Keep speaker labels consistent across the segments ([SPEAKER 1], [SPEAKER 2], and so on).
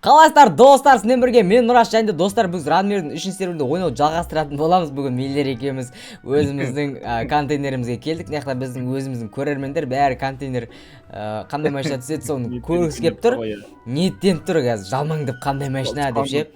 [SPEAKER 1] Қалайсыздар, достар? Сіздермен бірге мен, Нұраш, және де, достар, біз Радмирдің үшінші серверінде ойнауды жалғастыратын боламыз. Бүгін Миллер екеуміз өзіміздің контейнерімізге келдік. Мына жақта біздің өзіміздің көрермендер бәрі контейнер, қандай машина түседі, соны көргісі келіп тұр, ниеттеніп тұр қазір, жалмаңдап қандай машина деп ше.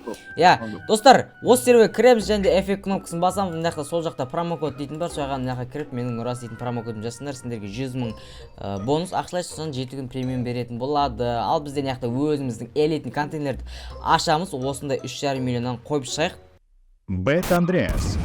[SPEAKER 1] Иә, достар, осы серверге кіреміз және де эффект кнопкасын басамыз. Мына жақта, сол жақта промокод дейтін бар, сол жаққа, мына жаққа кіріп, менің Нұрас дейтін промокодымды жазсаңдар, сендерге 100 000 бонус ақшалай, сосын 7 күн премиум беретін болады. Ал бізде мына жақта өзіміздің элитный контейнерді ашамыз. Осындай 3,5 миллионнан қойып шығайық.
[SPEAKER 2] Бет Андреас.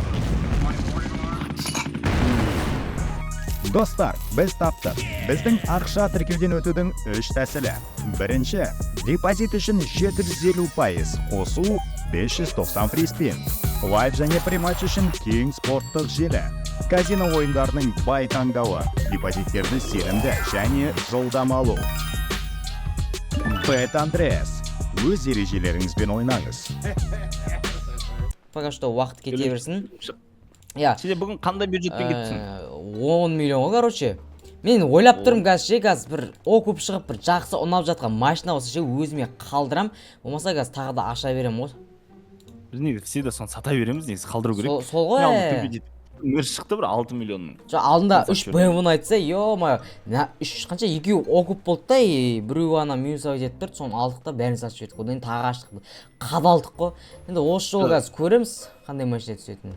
[SPEAKER 2] Достар, біз таптық. Біздің ақша тіркеуден өтудің үш тәсілі. Бірінші, депозит үшін 750% қосу 590 free spin. Live және прематч үшін кең спорттық желі. Казино ойындарының бай таңдауы. Депозиттерді сенімді және жылдам алу. Бет Андреас. Өз ережелеріңізбен ойнаңыз.
[SPEAKER 1] Пока что уақыт кете берсін, иә.
[SPEAKER 3] Сенде бүгін қандай бюджетпен кеттің?
[SPEAKER 1] 10 миллион ғой. Короче, мен ойлап тұрмын қазір ше, қазір бір окуп шығып, бір жақсы ұнап жатқан машина болса ше, өзіме қалдырам, болмаса қазір тағы да аша беремін ғой.
[SPEAKER 3] Біз негізі всегда соны сата береміз, негізі қалдыру керек.
[SPEAKER 1] Сол ғой.
[SPEAKER 3] Мен алдында төбеде мөр шықты бір 6 миллионның.
[SPEAKER 1] Жоқ, алдында
[SPEAKER 3] Сатып
[SPEAKER 1] үш
[SPEAKER 3] жібердім.
[SPEAKER 1] БМВ-ны айтса, ё-моё, мына үш қанша, екеуі окуп болды да, и біреуі ана минусовать етіп тұрды, соны алдық та, бәрін сатып жібердік. Одан кейін тағы аштық, қадалдық қой. Енді осы жолы қазір көреміз қандай машина түсетінін.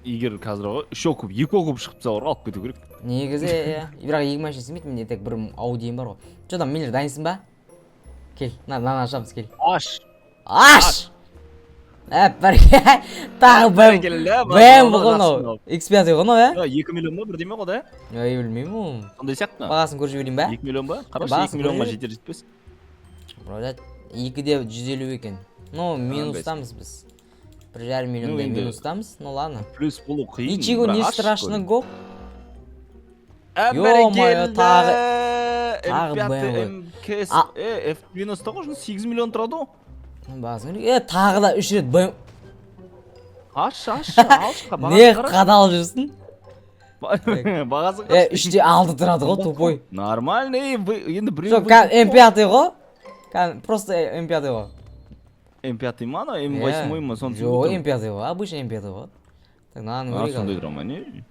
[SPEAKER 3] Егер қазір ғой үш окуп, екі окуп шығып тұрса бар ғой, алып кету керек.
[SPEAKER 1] Негізі иә, бірақ екі машина істемейді, менде тек бір Аудиім бар ғой. Че там, Миллер, дайынсың ба? Кел, мынаны ашамыз, кел.
[SPEAKER 3] Аш.
[SPEAKER 1] Аш! Әп, бір тағы БМВ ғой мынау, X5 ғой мынау, иә.
[SPEAKER 3] 2 миллион ба, бірдеме ғой да.
[SPEAKER 1] Ой, білмеймін оны.
[SPEAKER 3] Сондай сияқты.
[SPEAKER 1] Бағасын көріп жіберейін ба?
[SPEAKER 3] 2 миллион ба, қарашы.
[SPEAKER 1] Бағасын
[SPEAKER 3] 2 миллионға
[SPEAKER 1] көріп.
[SPEAKER 3] жетер жетпес.
[SPEAKER 1] Вроде 2,150 екен. Ну, минустамыз біз, 1,5 миллиондай.
[SPEAKER 3] Енді
[SPEAKER 1] Минустамыз, ну ладно.
[SPEAKER 3] Плюс болу қиын.
[SPEAKER 1] Ничего не
[SPEAKER 3] Бірақ аш.
[SPEAKER 1] страшного.
[SPEAKER 3] Ә,
[SPEAKER 1] Ё-моё,
[SPEAKER 3] бәрекелді!
[SPEAKER 1] тағы
[SPEAKER 3] М5,
[SPEAKER 1] BMW.
[SPEAKER 3] МКС,
[SPEAKER 1] А.
[SPEAKER 3] F90 ғой, 8 миллион тұрады ғой.
[SPEAKER 1] Бағасын көрейік. Е, тағы да үш рет БМ.
[SPEAKER 3] Аш, аш, алшы.
[SPEAKER 1] Не қадалып жүрсің?
[SPEAKER 3] Бағасын
[SPEAKER 1] Е,
[SPEAKER 3] қарашы.
[SPEAKER 1] 3,6 тұрады ғой, тупой.
[SPEAKER 3] Нормально, ей, енді біреу.
[SPEAKER 1] Жоқ, кәдімгі М5 ғой, кәдімгі просто М5 ғой.
[SPEAKER 3] М5 ма анау, М8 ма, соны.
[SPEAKER 1] Жоқ, М5 ғой, обычный М5 ғой. Так, мынаны
[SPEAKER 3] А,
[SPEAKER 1] көрейік ал.
[SPEAKER 3] сондай тұра ма, не?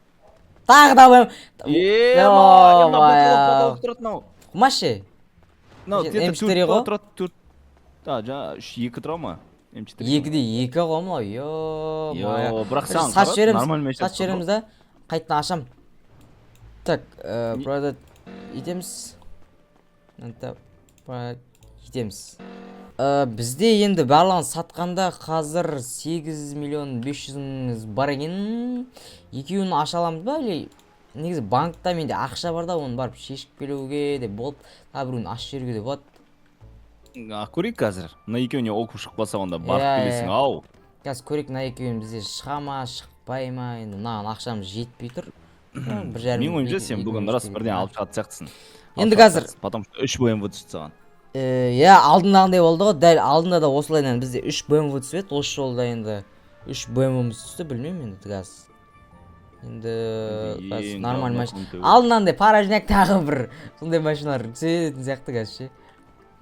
[SPEAKER 1] Тағы да БМ.
[SPEAKER 3] Е,
[SPEAKER 1] Ё-моё.
[SPEAKER 3] тұрады мынау.
[SPEAKER 1] Қумашы.
[SPEAKER 3] Мынау
[SPEAKER 1] М4
[SPEAKER 3] где-то 4
[SPEAKER 1] ғой?
[SPEAKER 3] Тұрады, 4. А, жаңа үш, екі тұра ма? М4.
[SPEAKER 1] 2,2 ғой мынау, ё-моё.
[SPEAKER 3] Йо, бірақ саған
[SPEAKER 1] сатып
[SPEAKER 3] қара,
[SPEAKER 1] жібереміз,
[SPEAKER 3] нормальный машина.
[SPEAKER 1] Сатып жібереміз да, қайтадан ашам. Так, продать етеміз. Мынта продать етеміз. Бізде енді барлығын сатқанда қазір 8 миллион 500 мыңымыз бар екен. Екеуін аша аламыз ба, или негізі банкта менде ақша бар да, оны барып шешіп келуге де болады, тағы біреуін ашып жіберуге де болады.
[SPEAKER 3] А, көрейік қазір. Мына екеуіне окуп шығып қалса, онда барып
[SPEAKER 1] Иә,
[SPEAKER 3] келесің,
[SPEAKER 1] иә.
[SPEAKER 3] ау.
[SPEAKER 1] Қазір көрейік, мына екеуін бізде шыға ма, шықпай ма. Енді мынаған ақшамыз жетпей тұр. 1,5.
[SPEAKER 3] Менің ойымша, сен
[SPEAKER 1] екі
[SPEAKER 3] бүгін
[SPEAKER 1] мың
[SPEAKER 3] рас
[SPEAKER 1] жетпей
[SPEAKER 3] бірден
[SPEAKER 1] тұр.
[SPEAKER 3] алып шығатын сияқтысың.
[SPEAKER 1] Енді
[SPEAKER 3] Алып шығатын
[SPEAKER 1] қазір-
[SPEAKER 3] сияқтысың, потому что үш BMW түсті саған.
[SPEAKER 1] Иә, алдындағындай болды ғой, дәл алдында да осылайынан бізде үш BMW түсіп еді. Осы жолы да енді үш БМВ-міз түсті. Білмеймін енді қазір, енді қазір
[SPEAKER 3] Ең
[SPEAKER 1] нормальный
[SPEAKER 3] главный
[SPEAKER 1] машина
[SPEAKER 3] күн.
[SPEAKER 1] Алдынандай порожняк, тағы бір сондай машиналар түсетін сияқты қазір ше.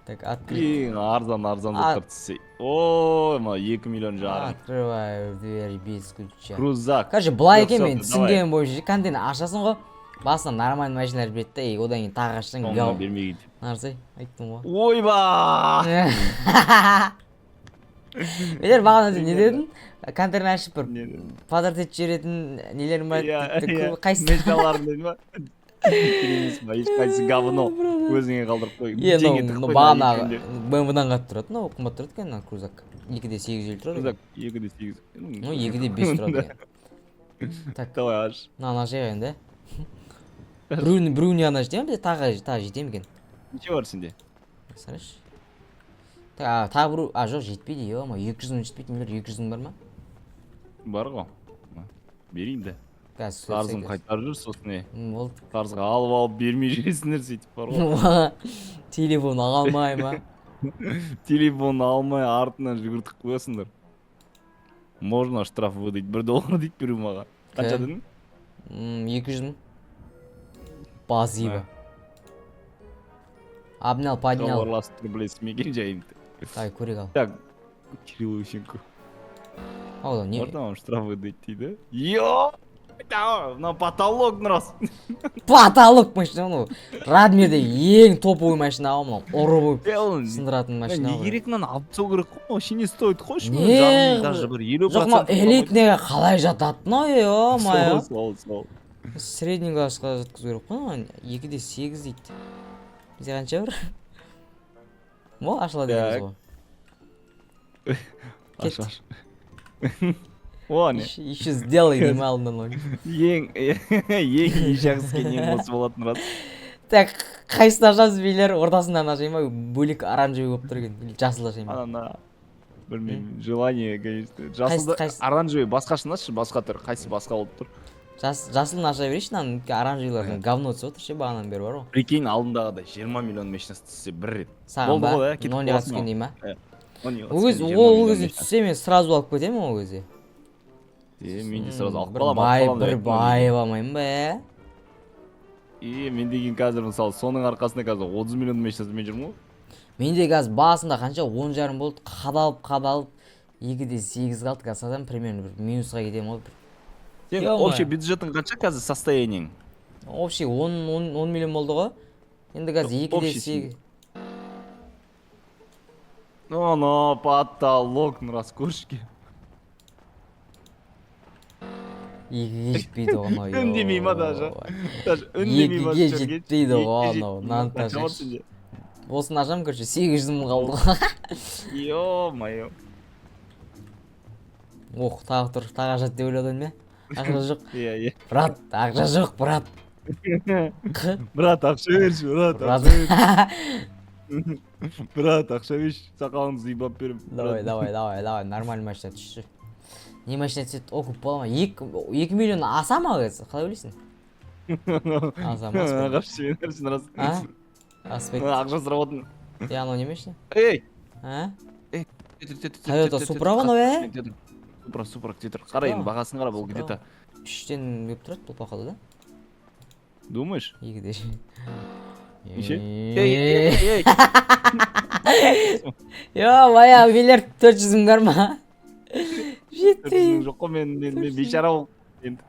[SPEAKER 1] Так, открыть.
[SPEAKER 3] Ең арзан арзан
[SPEAKER 1] А.
[SPEAKER 3] заттар түссе, ой, мына 2,5 миллион.
[SPEAKER 1] Открываю дверь без ключа.
[SPEAKER 3] Крузак.
[SPEAKER 1] Короче, былай
[SPEAKER 3] Жоқ,
[SPEAKER 1] екен,
[SPEAKER 3] всё,
[SPEAKER 1] мен
[SPEAKER 3] давай.
[SPEAKER 1] түсінгенім бойынша ше, контейнер ашасың ғой, басынан нормальный машиналар береді да, и одан кейін тағы ашсаң,
[SPEAKER 3] Соңынан
[SPEAKER 1] гау
[SPEAKER 3] бермей.
[SPEAKER 1] Нарсай, айттым ғой.
[SPEAKER 3] Ойба!
[SPEAKER 1] Бедер, бағана сен не дедің? Контейнер ашып, бір
[SPEAKER 3] Не дедім?
[SPEAKER 1] подарок етіп жіберетін нелерің бар
[SPEAKER 3] Иә,
[SPEAKER 1] еді,
[SPEAKER 3] иә.
[SPEAKER 1] қайсысы?
[SPEAKER 3] Машиналарым дедім ба? Керек емес па, ешқайсысы говно, өзіңе қалдырып қой.
[SPEAKER 1] Е,
[SPEAKER 3] Теңге
[SPEAKER 1] мынау
[SPEAKER 3] тығып қой
[SPEAKER 1] бағанағы
[SPEAKER 3] мына екеуінде.
[SPEAKER 1] БМВ-дан қатты тұрады мынау, қымбат тұрады екен мына крузак, 2,850 тұрады екен.
[SPEAKER 3] Крузак 2,8.
[SPEAKER 1] Ну, 2,5 тұрады екен. Так.
[SPEAKER 3] Давай, аш.
[SPEAKER 1] Мынаны ашайық енді. Біреуіне ғана жете ме бізде, тағы жете ме екен?
[SPEAKER 3] Неше бар сенде?
[SPEAKER 1] Қарашы. Так, а, тағы біреу, а, жоқ, жетпейді, ё-моё, 200 мың жетпейді. Миллер, 200 мың бар ма?
[SPEAKER 3] Бар ғой. Берейін де.
[SPEAKER 1] Қазір.
[SPEAKER 3] Қарызын қайтарып жүр сосын, е.
[SPEAKER 1] Болды.
[SPEAKER 3] Қарызға алып алып бермей жүресіңдер сөйтіп бар ғой.
[SPEAKER 1] Телефон ала алмай ма?
[SPEAKER 3] Телефон алмай, артынан жүгіртіп қоясыңдар. Можно штраф выдать 1 доллар дейді біреу маған. Қанша
[SPEAKER 1] Кім?
[SPEAKER 3] дедің?
[SPEAKER 1] 200 мың. Спасибо. Обнял, поднял.
[SPEAKER 3] Хабарласып тұр, білесің мекен жайымды.
[SPEAKER 1] Давай көрейік, ал.
[SPEAKER 3] Так, Кирилл Лысенко.
[SPEAKER 1] Ал, не?
[SPEAKER 3] Можно вам штраф выдать дейді? Йо! Мына потолок, Нұрас.
[SPEAKER 1] Потолок машина мынау. Радмирде ең топовый машина ғой мынау, ұрып
[SPEAKER 3] Е, ол
[SPEAKER 1] сындыратын машина
[SPEAKER 3] не
[SPEAKER 1] ғой.
[SPEAKER 3] керек, мынаны алып тастау керек қой, вообще не стоит қой.
[SPEAKER 1] Не?
[SPEAKER 3] Жарым, даже бір 50
[SPEAKER 1] Жоқ, мынау
[SPEAKER 3] процент.
[SPEAKER 1] элитныйға қалай жатады мынау, ё-моё?
[SPEAKER 3] Сол, сол, сол.
[SPEAKER 1] Средний классқа жатқызу керек қой мынаны. 2,8 дейді. Бізде қанша бар? Мо ашылады екенбіз
[SPEAKER 3] Так.
[SPEAKER 1] ғой.
[SPEAKER 3] Аш,
[SPEAKER 1] Кет.
[SPEAKER 3] аш. О, не.
[SPEAKER 1] Еще сделай деймін алдынан оны.
[SPEAKER 3] Ең жақсы ең осы болатын, Нұрас.
[SPEAKER 1] Так, қайсысын ашамыз, билер? Ортасынан ашайын ба? Бөлек оранжевый болып тұр екен, или жасыл ашайын ба?
[SPEAKER 3] Ананы білмеймін, желание, конечно. Жасылды,
[SPEAKER 1] Қайсы-
[SPEAKER 3] оранжевый басқасын ашшы, басқа тұр. Қайсы басқа болып тұр?
[SPEAKER 1] Жасылын аша берейінші мынаның, өйткені оранжевыйлардан говно түсіп отыр ше бағанадан бері бар ғой.
[SPEAKER 3] Прикинь, алдындағыдай 20 миллион машинасы түссе бір рет.
[SPEAKER 1] Саған
[SPEAKER 3] Болды
[SPEAKER 1] ба?
[SPEAKER 3] ғой, иә, кетіп
[SPEAKER 1] Нольға
[SPEAKER 3] қаласың.
[SPEAKER 1] түскендей ма?
[SPEAKER 3] Ол
[SPEAKER 1] Ол кез, ол кезде түссе, мен сразу алып кетемін ол кезде.
[SPEAKER 3] Е, мен де сразу алып
[SPEAKER 1] Бір
[SPEAKER 3] қаламын, алып
[SPEAKER 1] бай
[SPEAKER 3] қаламын
[SPEAKER 1] бір
[SPEAKER 3] деп айттым ғой.
[SPEAKER 1] байып алмаймын ба, ә?
[SPEAKER 3] Е, мен деген қазір, мысалы, соның арқасында қазір 30 миллион машинасымен жүрмін ғой.
[SPEAKER 1] Менде қазір басында қанша, 10,5 болды, қадалып қадалып 2,8 қалды. Қазір сатамын, примерно бір минусқа кетемін ғой бір.
[SPEAKER 3] Сен
[SPEAKER 1] Ё-моё.
[SPEAKER 3] общий бюджетің қанша қазір, состояниең?
[SPEAKER 1] Общий 10 миллион болды ғой енді, қазір
[SPEAKER 3] Жоқ,
[SPEAKER 1] екі де
[SPEAKER 3] общий.
[SPEAKER 1] сегіз.
[SPEAKER 3] Ну, потолок, Нұрас, көршіге.
[SPEAKER 1] 2-ге жетпейді ғой анау.
[SPEAKER 3] Үндемей ма даже?
[SPEAKER 1] Ой.
[SPEAKER 3] Даже үндемей ма?
[SPEAKER 1] 2-ге жетпейді ғой анау, мынаны
[SPEAKER 3] Қанша
[SPEAKER 1] тастайыншы.
[SPEAKER 3] бар сенде?
[SPEAKER 1] Осыны ашамын, короче, 800 000 қалды ғой.
[SPEAKER 3] Ё-моё.
[SPEAKER 1] Ох, тағы тұр, тағы ашады деп ойладым мен. Ақша жоқ.
[SPEAKER 3] Иә.
[SPEAKER 1] Брат, ақша жоқ, брат.
[SPEAKER 3] Брат, ақша берші, брат.
[SPEAKER 1] Брат.
[SPEAKER 3] Ақша берші. Брат, ақша берші, сақалыңды сипап беремін.
[SPEAKER 1] Давай, давай, давай, давай, нормальный машина түсші. Не машина түседі? Окуп бола ма? 2 миллион аса ма қазір, қалай ойлайсың? Аса ма, аспайды?
[SPEAKER 3] Ақша берші, рас.
[SPEAKER 1] А, аспайды.
[SPEAKER 3] Ақша сұрап отырмын.
[SPEAKER 1] Е, анау не машина?
[SPEAKER 3] Ей!
[SPEAKER 1] А?
[SPEAKER 3] Toyota
[SPEAKER 1] Supra ғой анау, ә?
[SPEAKER 3] Supra, Supra где тұр? Қара енді, бағасын қара, бұл
[SPEAKER 1] Supra.
[SPEAKER 3] где-то.
[SPEAKER 1] 3-тен келіп тұрады бұл, походу, да?
[SPEAKER 3] Думаешь?
[SPEAKER 1] 2-де.
[SPEAKER 3] Неше? Ей, ей, ей!
[SPEAKER 1] Ё-моё, билер, 400 000 бар ма?
[SPEAKER 3] 400 000
[SPEAKER 1] Жетпей.
[SPEAKER 3] Жоқ қой, мен бейшара болып енді.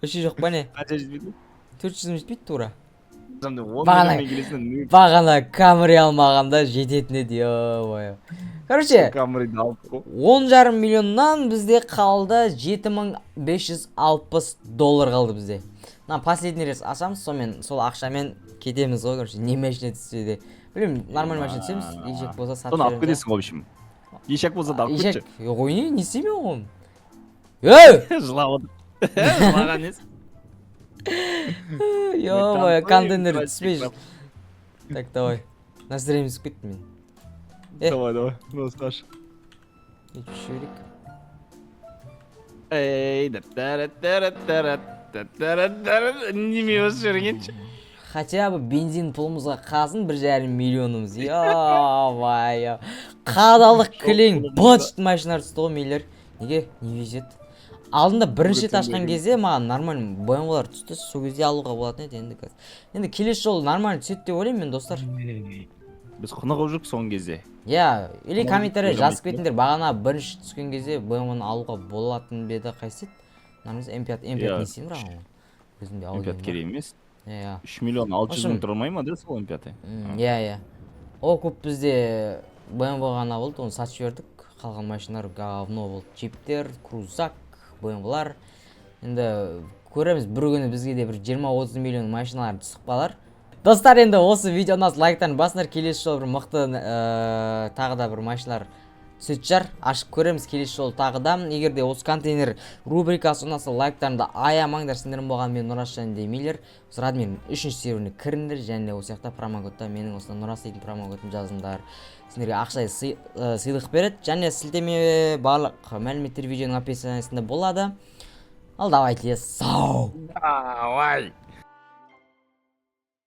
[SPEAKER 1] Вообще жоқ па, не?
[SPEAKER 3] Қанша жетпейді?
[SPEAKER 1] 400 000 жетпейді тура.
[SPEAKER 3] 10
[SPEAKER 1] Бағана-
[SPEAKER 3] миллионмен келесің.
[SPEAKER 1] Бағана Камри алмағанда жететін еді, ё-моё. Короче,
[SPEAKER 3] Камриді алып қой.
[SPEAKER 1] 10,5 миллионнан бізде қалды 7560 доллар қалды бізде. Мына последний рет ашамыз, сонымен сол ақшамен кетеміз ғой, короче, не машина түссе де. Білмеймін, нормальный машина түсеміз, ешек болса, сатып
[SPEAKER 3] Соны алып
[SPEAKER 1] жібереміз.
[SPEAKER 3] кетесің ғой, в общем. Ешек болса да, алып
[SPEAKER 1] Ешек,
[SPEAKER 3] кетші.
[SPEAKER 1] ой, не істеймін оны? Ей!
[SPEAKER 3] Жылап отыр. Жылаған несі?
[SPEAKER 1] Ё-моё, контейнер түспей жүр. Так, давай. Настроение түсіп кетті мен. Э.
[SPEAKER 3] Давай, давай. Нос аш.
[SPEAKER 1] Өйтіп жіберейік.
[SPEAKER 3] Ей, неме осы жүргенші?
[SPEAKER 1] Хотя бы бензин пұлымызға қалсын 1,5 миллионымыз. Ё-моё. Қадалдық, кілең быт машиналар түсті ғой, мейлер. Неге? Не везет? Алдында бірінші рет ашқан кезде маған нормально БМВлар түсті, сол кезде алуға болатын еді енді қазір. Енді келесі жолы нормально түседі деп ойлаймын мен, достар.
[SPEAKER 3] Біз құнығып жүрдік соңғы кезде.
[SPEAKER 1] Иә, или
[SPEAKER 3] Оны
[SPEAKER 1] комментарий жазып
[SPEAKER 3] ойламайтын.
[SPEAKER 1] кетіңдер, бағана бірінші түскен кезде БМВны алуға болатын ба еді, қайсы еді? Нормально М5, М5
[SPEAKER 3] Иә.
[SPEAKER 1] не істеймін бірақ оны? Өзімде Audi
[SPEAKER 3] М5
[SPEAKER 1] бар.
[SPEAKER 3] керек емес.
[SPEAKER 1] Иә.
[SPEAKER 3] 3 миллион 600
[SPEAKER 1] Общем-
[SPEAKER 3] мың тұрмай ма да сол М5?
[SPEAKER 1] Иә. О, көп бізде BMW ғана болды, оны сатып жібердік. Қалған машиналар говно болды. Джиптер, крузак, БМВлар. Енді көреміз, бір күні бізге де бір 20-30 миллион машиналар түсіп қалар. Достар, енді осы видео ұнаса, лайктан басыңдар. Келесі жолы бір мықты тағы да бір машиналар түсетін шығар. Ашып көреміз келесі жолы тағы да. Егер де осы контейнер рубрикасы ұнаса, лайктарыңды аямаңдар. Сендермен болған мен, Нұраш және де Миллер. Осы Радмирдің үшінші серверіне кіріңдер және осы жақта промокодта менің осы Нұрас дейтін промокодымды жазыңдар. Сендерге ақшай сыйлық береді және сілтеме, барлық мәліметтер видеоның описаниясында болады. Ал давайте, сау.
[SPEAKER 3] Давай.